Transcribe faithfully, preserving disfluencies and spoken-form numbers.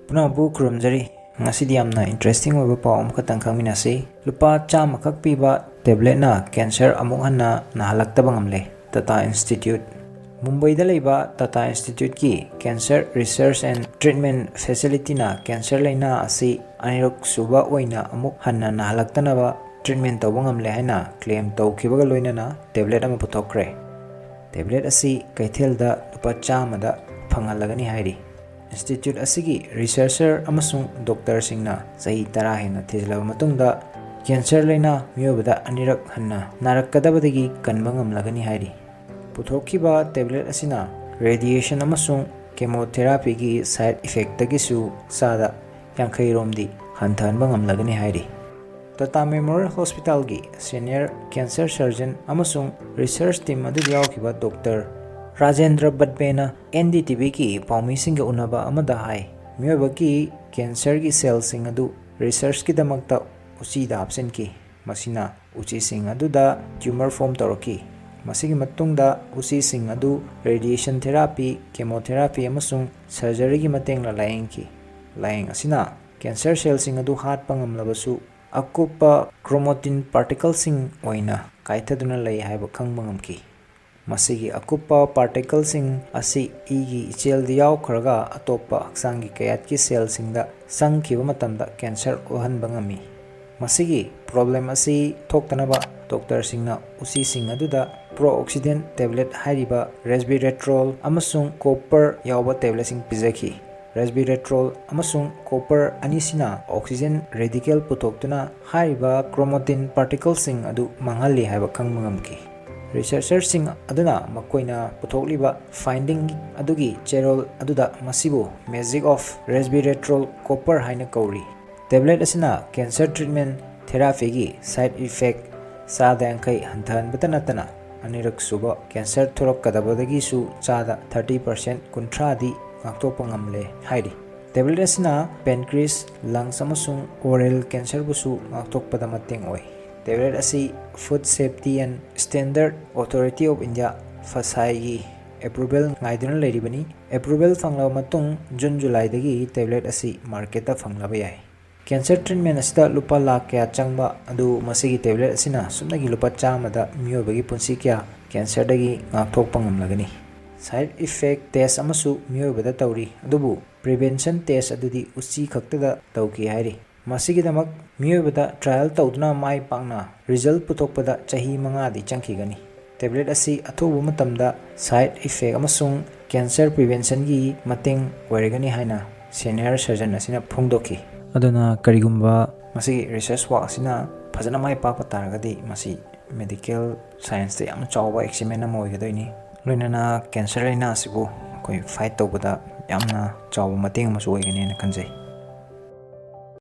ꯄꯨꯝꯅꯃꯛꯄꯨ ꯈꯨꯔꯨꯝꯖꯔꯤ꯫ ꯉꯁꯤꯗꯤ ꯌꯥꯝꯅ interesting ꯑꯣꯏꯕ ꯄꯥꯎ ꯑꯃꯈꯛꯇꯪ ꯈꯪꯃꯤꯟꯅꯁꯤ꯫ ꯂꯨꯄꯥ ꯆꯥꯝꯃꯈꯛ ꯄꯤꯕ tabletꯅ cancer ꯑꯃꯨꯛ ꯍꯟꯅ ꯅꯥꯍꯜꯂꯛꯇꯕ ꯉꯝꯂꯦ꯫ Tata Institute꯫ ꯃꯨꯝꯕꯩꯗ ꯂꯩꯕ Tata Instituteꯀꯤ Cancer Research and Treatment Facilityꯅ cancer ꯂꯩꯅꯥ ꯑꯁꯤ ꯑꯅꯤꯔꯛ ꯁꯨꯕ ꯑꯣꯏꯅ ꯑꯃꯨꯛ ꯍꯟꯅ ꯅꯥꯍꯜꯂꯛꯇꯅꯕ treatment ꯇꯧꯕ ꯉꯝꯂꯦ ꯍꯥꯏꯅ claim ꯇꯧꯈꯤꯕꯒ ꯂꯣꯏꯅꯅ tablet ꯑꯃ ꯄꯨꯊꯣꯛꯈ꯭ꯔꯦ꯫ Tablet ꯑꯁꯤ ꯀꯩꯊꯦꯜꯗ ꯂꯨꯄꯥ ꯆꯥꯝꯃꯗ ꯐꯪꯍꯜꯂꯒꯅꯤ ꯍꯥꯏꯔꯤ꯫ Institute ꯑꯁꯤꯒꯤ researcher ꯑꯃꯁꯨꯡ doctorꯁꯤꯡꯅ ꯆꯍꯤ ꯇꯔꯥ ꯍꯦꯟꯅ ꯊꯤꯖꯤꯜꯂꯕ ꯃꯇꯨꯡꯗ cancer ꯂꯩꯅꯥ ꯃꯤꯑꯣꯏꯕꯗ ꯑꯅꯤꯔꯛ ꯍꯟꯅ ꯅꯥꯔꯛꯀꯗꯕꯗꯒꯤ ꯀꯟꯕ ꯉꯝꯂꯒꯅꯤ ꯍꯥꯏꯔꯤ꯫ ꯄꯨꯊꯣꯛꯈꯤꯕ tablet ꯑꯁꯤꯅ radiation ꯑꯃꯁꯨꯡ chemotherapyꯒꯤ side effectꯇꯒꯤꯁꯨ ꯆꯥꯗ ꯌꯥꯡꯈꯩ ꯔꯣꯝꯗꯤ ꯍꯟꯊꯍꯟꯕ ꯉꯝꯂꯒꯅꯤ ꯍꯥꯏꯔꯤ꯫ Tata Memorial Hospitalꯒꯤ senior cancer surgeon ꯑꯃꯁꯨꯡ research team ꯑꯗꯨꯗ ꯌꯥꯎꯈꯤꯕ doctor ꯔꯥꯖꯦꯟꯗ꯭ꯔ ꯕꯠꯕꯦꯅ NDTVꯒꯤ ꯄꯥꯎꯃꯤꯁꯤꯡꯒ ꯎꯅꯕ ꯑꯃꯗ ꯍꯥꯏ, ꯃꯤꯑꯣꯏꯕꯒꯤ cancerꯒꯤ cellꯁꯤꯡ ꯑꯗꯨ researchꯀꯤꯗꯃꯛꯇ ꯎꯆꯤꯗ ꯍꯥꯞꯆꯤꯟꯈꯤ꯫ ꯃꯁꯤꯅ ꯎꯆꯤꯁꯤꯡ ꯑꯗꯨꯗ tumor form ꯇꯧꯔꯛꯈꯤ꯫ ꯃꯁꯤꯒꯤ ꯃꯇꯨꯡꯗ ꯎꯆꯤꯁꯤꯡ ꯑꯗꯨ radiation therapy, chemotherapy ꯑꯃꯁꯨꯡ surgeryꯒꯤ ꯃꯇꯦꯡꯅ ꯂꯥꯌꯦꯡꯈꯤ꯫ ꯂꯥꯌꯦꯡ ꯑꯁꯤꯅ cancer cellꯁꯤꯡ ꯑꯗꯨ ꯍꯥꯠꯄ ꯉꯝꯂꯕꯁꯨ, ꯑꯀꯨꯞꯄ chromatin particleꯁꯤꯡ ꯑꯣꯏꯅ ꯀꯥꯏꯊꯗꯨꯅ ꯂꯩ ꯍꯥꯏꯕ ꯈꯪꯕ ꯉꯝꯈꯤ꯫ ꯃꯁꯤꯒꯤ ꯑꯀꯨꯞꯄ particleꯁꯤꯡ ꯑꯁꯤ ꯏꯒꯤ ꯏꯆꯦꯜꯗ ꯌꯥꯎꯈ꯭ꯔꯒ ꯑꯇꯣꯞꯄ ꯍꯛꯆꯥꯡꯒꯤ ꯀꯌꯥꯠꯀꯤ cellꯁꯤꯡꯗ ꯆꯪꯈꯤꯕ ꯃꯇꯝꯗ cancer ꯑꯣꯍꯟꯕ ꯉꯝꯃꯤ꯫ ꯃꯁꯤꯒꯤ problem ꯑꯁꯤ ꯊꯣꯛꯇꯅꯕ doctorꯁꯤꯡꯅ ꯎꯆꯤꯁꯤꯡ ꯑꯗꯨꯗ pro-oxidant tablet ꯍꯥꯏꯔꯤꯕ resveratrol ꯑꯃꯁꯨꯡ copper ꯌꯥꯎꯕ tabletꯁꯤꯡ ꯄꯤꯖꯈꯤ꯫ Resveratrol ꯑꯃꯁꯨꯡ copper ꯑꯅꯤꯁꯤꯅ oxygen radical ꯄꯨꯊꯣꯛꯇꯨꯅ ꯍꯥꯏꯔꯤꯕ chromatin particleꯁꯤꯡ ꯑꯗꯨ ꯃꯥꯡꯍꯜꯂꯤ ꯍꯥꯏꯕ ꯈꯪꯕ ꯉꯝꯈꯤ꯫ Researcherꯁꯤꯡ ꯑꯗꯨꯅ ꯃꯈꯣꯏꯅ ꯄꯨꯊꯣꯛꯂꯤꯕ finding ꯑꯗꯨꯒꯤ ꯆꯦꯔꯣꯜ ꯑꯗꯨꯗ ꯃꯁꯤꯕꯨ magic of resveratrol copper ꯍꯥꯏꯅ ꯀꯧꯔꯤ꯫ Tablet ꯑꯁꯤꯅ cancer treatment therapyꯒꯤ side effect ꯆꯥꯗ ꯌꯥꯡꯈꯩ ꯍꯟꯊꯍꯟꯕꯇ ꯅꯠꯇꯅ, ꯑꯅꯤꯔꯛ ꯁꯨꯕ cancer ꯊꯣꯔꯛꯀꯗꯕꯗꯒꯤꯁꯨ ꯆꯥꯗ thirty percent, ꯀꯨꯟꯊ꯭ꯔꯥꯗꯤ ꯉꯥꯛꯊꯣꯛꯄ ꯉꯝꯂꯦ ꯍꯥꯏꯔꯤ꯫ Tablet ꯑꯁꯤꯅ pancreas, lungs ꯑꯃꯁꯨꯡ oral cancerꯕꯨꯁꯨ ꯉꯥꯛꯊꯣꯛꯄꯗ ꯃꯇꯦꯡ ꯑꯣꯏ꯫ Tablet ꯑꯁꯤ Food Safety and Standard Authority of India, ꯐꯁꯥꯏꯒꯤ ꯑꯦꯄ꯭ꯔꯨꯚꯦꯜ ꯉꯥꯏꯗꯨꯅ ꯂꯩꯔꯤꯕꯅꯤ꯫ ꯑꯦꯄ꯭ꯔꯨꯚꯦꯜ ꯐꯪꯂꯕ ꯃꯇꯨꯡ ꯖꯨꯟ ꯖꯨꯂꯥꯏꯗꯒꯤ ꯇꯦꯕ꯭ꯂꯦꯠ ꯑꯁꯤ ꯃꯥꯔꯀꯦꯠꯇ ꯐꯪꯂꯕ ꯌꯥꯏ꯫ ꯀꯦꯟꯁꯔ ꯇ꯭ꯔꯤꯠꯃꯦꯟ ꯑꯁꯤꯗ ꯂꯨꯄꯥ ꯂꯥꯈ ꯀꯌꯥ ꯆꯪꯕ ꯑꯗꯨ ꯃꯁꯤꯒꯤ ꯇꯦꯕ꯭ꯂꯦꯠ ꯑꯁꯤꯅ ꯁꯨꯞꯅꯒꯤ ꯂꯨꯄꯥ ꯆꯥꯝꯃꯗ ꯃꯤꯑꯣꯏꯕꯒꯤ ꯄꯨꯟꯁꯤ ꯀꯌꯥ ꯀꯦꯟꯁꯔꯗꯒꯤ ꯉꯥꯛꯊꯣꯛꯄ ꯉꯝꯂꯒꯅꯤ꯫ ꯁꯥꯏꯠ ꯏꯐꯦꯛ ꯇꯦꯁ ꯑꯃꯁꯨ ꯃꯤꯑꯣꯏꯕꯗ ꯇꯧꯔꯤ, ꯑꯗꯨꯕꯨ ꯄ꯭ꯔꯤꯚꯦꯟꯁꯟ ꯇꯦꯁ ꯑꯗꯨꯗꯤ ꯎꯆꯤ ꯈꯛꯇꯗ ꯇꯧꯈꯤ ꯍꯥꯏꯔꯤ꯫ ꯃꯁꯤꯒꯤꯗꯃꯛ ꯃꯤꯑꯣꯏꯕꯗ ꯇ꯭ꯔꯥꯏꯌꯦꯜ ꯇꯧꯗꯨꯅ ꯃꯥꯏ ꯄꯥꯛꯅ ꯔꯤꯖꯜ ꯄꯨꯊꯣꯛꯄꯗ ꯆꯍꯤ ꯃꯉꯥꯗꯤ ꯆꯪꯈꯤꯒꯅꯤ꯫ ꯇꯦꯕ꯭ꯂꯦꯠ ꯑꯁꯤ ꯑꯊꯨꯕ ꯃꯇꯝꯗ ꯁꯥꯏꯠ ꯏꯐꯦꯛ ꯑꯃꯁꯨꯡ ꯀꯦꯟꯁꯔ ꯄ꯭ꯔꯤꯚꯦꯟꯁꯟꯒꯤ ꯃꯇꯦꯡ ꯑꯣꯏꯔꯒꯅꯤ ꯍꯥꯏꯅ ꯁꯦꯅꯤꯌꯔ ꯁꯔꯖꯟ ꯑꯁꯤꯅ ꯐꯣꯡꯗꯣꯛꯈꯤ꯫ ꯑꯗꯨꯅ ꯀꯔꯤꯒꯨꯝꯕ ꯃꯁꯤꯒꯤ ꯔꯤꯁꯔꯁ ꯋꯥꯔꯛ ꯑꯁꯤꯅ ꯐꯖꯅ ꯃꯥꯏ ꯄꯥꯛꯄ ꯇꯥꯔꯒꯗꯤ ꯃꯁꯤ ꯃꯦꯗꯤꯀꯦꯜ ꯁꯥꯏꯟꯁꯇ ꯌꯥꯝꯅ ꯆꯥꯎꯕ ꯑꯦꯆꯤꯞꯃꯦꯟ ꯑꯃ ꯑꯣꯏꯒꯗꯣꯏꯅꯤ꯫ ꯂꯣꯏꯅꯅ ꯀꯦꯟꯁꯔ ꯂꯥꯏꯅꯥ ꯑꯁꯤꯕꯨ ꯑꯩꯈꯣꯏ ꯐꯥꯏꯠ ꯇꯧꯕꯗ ꯌꯥꯝꯅ ꯆꯥꯎꯕ ꯃꯇꯦꯡ ꯑꯃꯁꯨ ꯑꯣꯏꯒꯅꯤ ꯍꯥꯏꯅ ꯈꯟꯖꯩ꯫